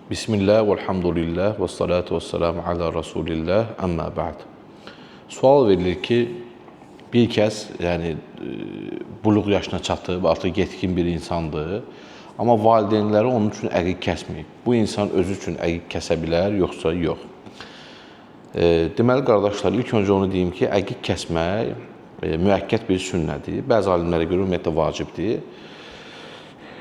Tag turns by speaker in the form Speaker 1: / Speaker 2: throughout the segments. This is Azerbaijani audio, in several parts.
Speaker 1: Bismillah, velhamdülillah, və salatu və selamu ala Rasulillah, əmmə ba'd. Sual verilir ki, bir kəs, yəni buluq yaşına çatıb, artıq yetkin bir insandır, amma valideynləri onun üçün əqiq kəsməyib. Bu insan özü üçün əqiq kəsə bilər, yoxsa yox? Deməli, qardaşlar, ilk öncə onu deyim ki, əqiq kəsmək müəkkəd bir sünnədir. Bəzi alimlərə görə ümumiyyətlə vacibdir.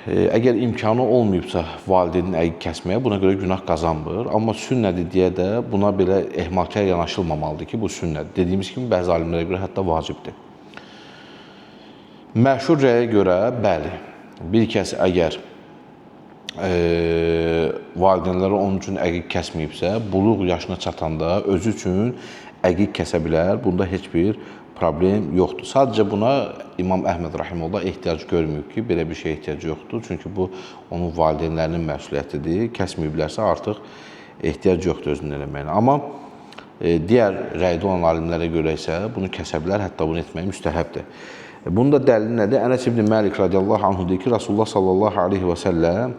Speaker 1: Əgər imkanı olmayıbsa valideynin əqiq kəsməyə, buna görə günah qazanmır. Amma sünnədir deyə də buna belə ehmalkar yanaşılmamalıdır ki, bu sünnədir. Dediyimiz kimi, bəzi alimlərə görə hətta vacibdir. Məşhur rəyə görə, bəli, bir kəs əgər valideynləri onun üçün əqiq kəsməyibsə, buluq yaşına çatanda özü üçün əqiq kəsə bilər. Bunda heç bir problem yoxdur. Sadəcə buna İmam Əhməd rahimehullah ehtiyac görməyib ki, belə bir şeyə ehtiyac yoxdur. Çünki bu onun valideynlərinin məsuliyyətidir. Kəsməyiblərsə artıq ehtiyac yoxdur özünün eləməyinə. Amma digər rəydə olan alimlərə görə isə bunu kəsə bilər, hətta bunu etmək müstəhəbdir. Bunun da dəlili nədir? Ənəs ibn Məlik radiyallahu anhu deyir ki, Rasulullah sallallahu aleyhi və səlləm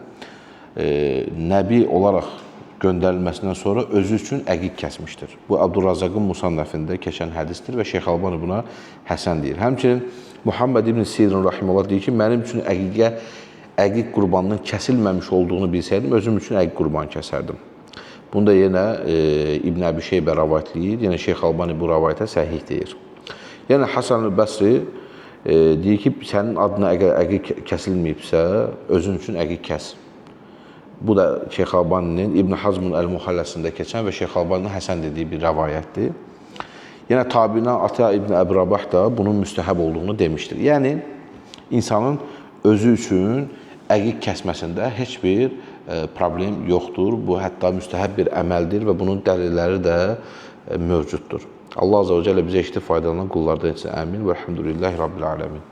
Speaker 1: nəbi olaraq göndərilməsindən sonra özü üçün əqiq kəsmişdir. Bu Abdurrazzaqın Musannəfində keçən hədisdir və Şeyx Albani buna həsən deyir. Həmçinin Muhammed ibn Sirin rahimehullah deyir ki, mənim üçün əqiq qurbanının kəsilməmiş olduğunu bilsəydim, özüm üçün əqiq qurbanı kəsərdim. Bunu da yenə İbn Əbi Şeybə rəvayət eləyir. Yenə Şeyx Albani bu rəvayətə səhih deyir. Yəni Həsən el-Bəsri deyir ki, sənin adına əgər əqiq kəsilməyibsə, özün üçün əqiq kəs. Bu da Şeyx Albaninin İbn Hazmın Əl-Muhalləsində keçən və Şeyx Albaninin Həsən dediyi bir rəvayətdir. Yenə tabiinə Ata İbn Əbi Rabah da bunun müstəhəb olduğunu demişdir. Yəni insanın özü üçün əqiq kəsməsində heç bir problem yoxdur. Bu hətta müstəhəb bir əməldir və bunun dəlilləri də mövcuddur. Allah Azze və Cəllə bizə eşitib faydalanan qullardan etsin. Əmin və elhamdülillahi Rabbil aləmin.